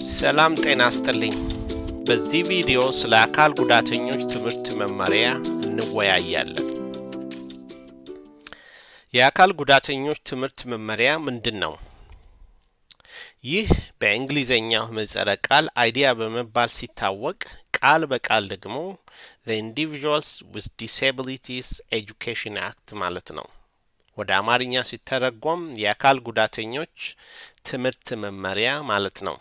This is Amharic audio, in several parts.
ሰላም ጤና ይስጥልኝ። በዚህ ቪዲዮ ስለ አካል ጉዳተኞች ትምህርት መመሪያ እንወያያለን። የአካል ጉዳተኞች ትምህርት መመሪያ ምንድን ነው? ይህ በእንግሊዝኛው ምህጻረ ቃል IDEA በመባል ሲታወቅ፣ ቃል በቃል ደግሞ The Individuals with Disabilities Education Act ማለት ነው። ወደ አማርኛ ሲተረጎም የአካል ጉዳተኞች ትምህርት መመሪያ ማለት ነው።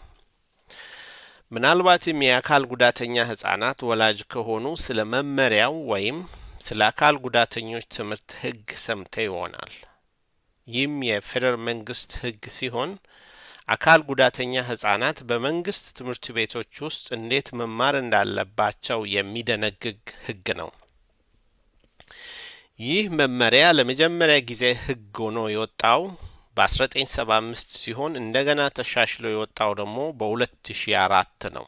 ምናልባትም የአካል ጉዳተኛ ህጻናት ወላጅ ከሆኑ ስለ መመሪያው ወይም ስለ አካል ጉዳተኞች ትምህርት ህግ ሰምተው ይሆናል። ይህም የፌዴራል መንግስት ህግ ሲሆን፣ አካል ጉዳተኛ ህጻናት በመንግስት ትምህርት ቤቶች ውስጥ እንዴት መማር እንዳለባቸው የሚደነግግ ህግ ነው። ይህ መመሪያ ለመጀመሪያ ጊዜ ህግ ሆኖ የወጣው በ1975 ሲሆን፣ እንደገና ተሻሽሎ የወጣው ደግሞ በ2004 ነው።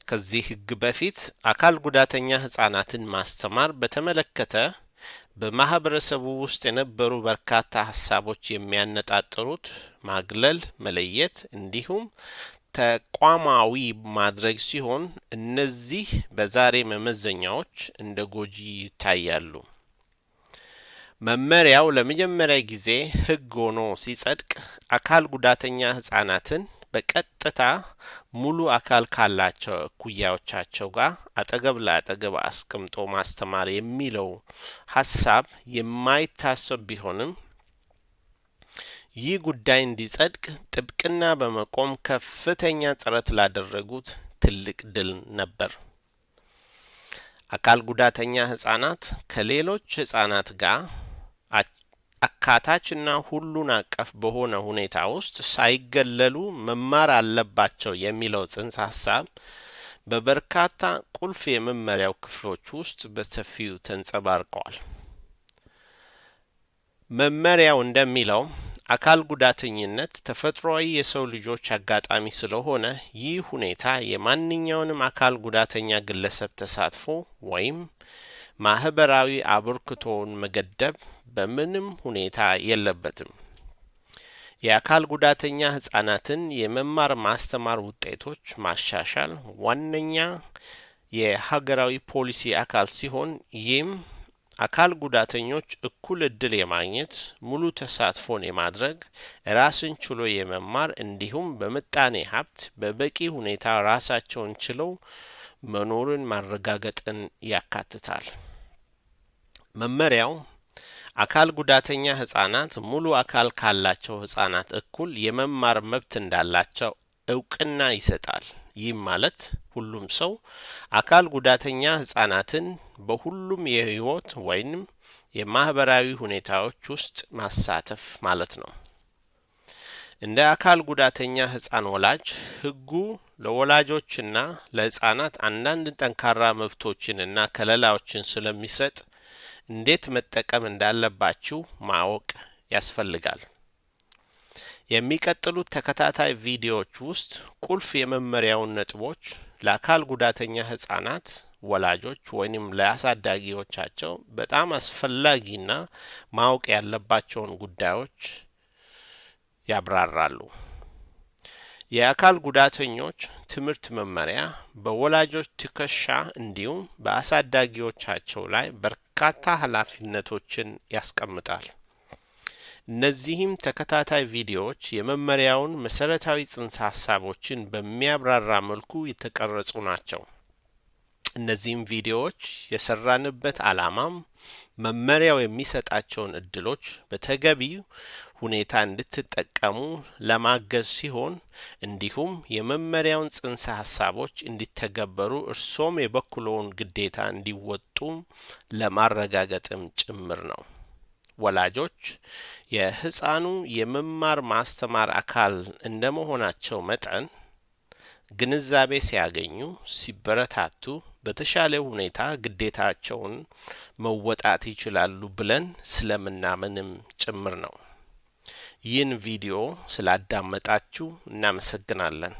ከዚህ ህግ በፊት አካል ጉዳተኛ ህጻናትን ማስተማር በተመለከተ በማህበረሰቡ ውስጥ የነበሩ በርካታ ሀሳቦች የሚያነጣጥሩት ማግለል፣ መለየት እንዲሁም ተቋማዊ ማድረግ ሲሆን፣ እነዚህ በዛሬ መመዘኛዎች እንደ ጎጂ ይታያሉ። መመሪያው ለመጀመሪያ ጊዜ ህግ ሆኖ ሲጸድቅ፣ አካል ጉዳተኛ ህጻናትን በቀጥታ ሙሉ አካል ካላቸው እኩያዎቻቸው ጋር አጠገብ ለአጠገብ አስቀምጦ ማስተማር የሚለው ሀሳብ የማይታሰብ ቢሆንም፣ ይህ ጉዳይ እንዲጸድቅ ጥብቅና በመቆም ከፍተኛ ጥረት ላደረጉት ትልቅ ድል ነበር። አካል ጉዳተኛ ህጻናት ከሌሎች ህጻናት ጋር አካታችና ሁሉን አቀፍ በሆነ ሁኔታ ውስጥ ሳይገለሉ መማር አለባቸው የሚለው ጽንሰ ሀሳብ በበርካታ ቁልፍ የመመሪያው ክፍሎች ውስጥ በሰፊው ተንጸባርቀዋል። መመሪያው እንደሚለው፣ አካል ጉዳተኝነት ተፈጥሯዊ የሰው ልጆች አጋጣሚ ስለሆነ፣ ይህ ሁኔታ የማንኛውንም አካል ጉዳተኛ ግለሰብ ተሳትፎ ወይም ማህበራዊ አበርክቶውን መገደብ በምንም ሁኔታ የለበትም። የአካል ጉዳተኛ ህጻናትን የመማር ማስተማር ውጤቶች ማሻሻል ዋነኛ የሀገራዊ ፖሊሲ አካል ሲሆን፣ ይህም አካል ጉዳተኞች እኩል እድል የማግኘት፣ ሙሉ ተሳትፎን የማድረግ፣ ራስን ችሎ የመማር እንዲሁም በምጣኔ ሀብት በበቂ ሁኔታ ራሳቸውን ችለው መኖርን ማረጋገጥን ያካትታል። መመሪያው አካል ጉዳተኛ ህጻናት ሙሉ አካል ካላቸው ህጻናት እኩል የመማር መብት እንዳላቸው እውቅና ይሰጣል። ይህም ማለት ሁሉም ሰው አካል ጉዳተኛ ህጻናትን በሁሉም የህይወት ወይም የማህበራዊ ሁኔታዎች ውስጥ ማሳተፍ ማለት ነው። እንደ አካል ጉዳተኛ ህጻን ወላጅ፣ ህጉ ለወላጆችና ለህጻናት አንዳንድ ጠንካራ መብቶችንና ከለላዎችን ስለሚሰጥ፣ እንዴት መጠቀም እንዳለባችሁ ማወቅ ያስፈልጋል። የሚቀጥሉት ተከታታይ ቪዲዮዎች ውስጥ ቁልፍ የመመሪያውን ነጥቦች ለአካል ጉዳተኛ ህጻናት ወላጆች ወይም ለአሳዳጊዎቻቸው በጣም አስፈላጊና ማወቅ ያለባቸውን ጉዳዮች ያብራራሉ። የአካል ጉዳተኞች ትምህርት መመሪያ በወላጆች ትከሻ እንዲሁም በአሳዳጊዎቻቸው ላይ በርካታ ኃላፊነቶችን ያስቀምጣል። እነዚህም ተከታታይ ቪዲዮዎች የመመሪያውን መሰረታዊ ጽንሰ ሀሳቦችን በሚያብራራ መልኩ የተቀረጹ ናቸው። እነዚህም ቪዲዮዎች የሰራንበት ዓላማም መመሪያው የሚሰጣቸውን እድሎች በተገቢው ሁኔታ እንድትጠቀሙ ለማገዝ ሲሆን፣ እንዲሁም የመመሪያውን ጽንሰ ሀሳቦች እንዲተገበሩ እርሶም የበኩልዎን ግዴታ እንዲወጡ ለማረጋገጥም ጭምር ነው። ወላጆች የህፃኑ የመማር ማስተማር አካል እንደመሆናቸው መጠን፣ ግንዛቤ ሲያገኙ፣ ሲበረታቱ በተሻለ ሁኔታ ግዴታቸውን መወጣት ይችላሉ ብለን ስለምናምንም ጭምር ነው። ይህን ቪዲዮ ስላዳመጣችሁ እናመሰግናለን።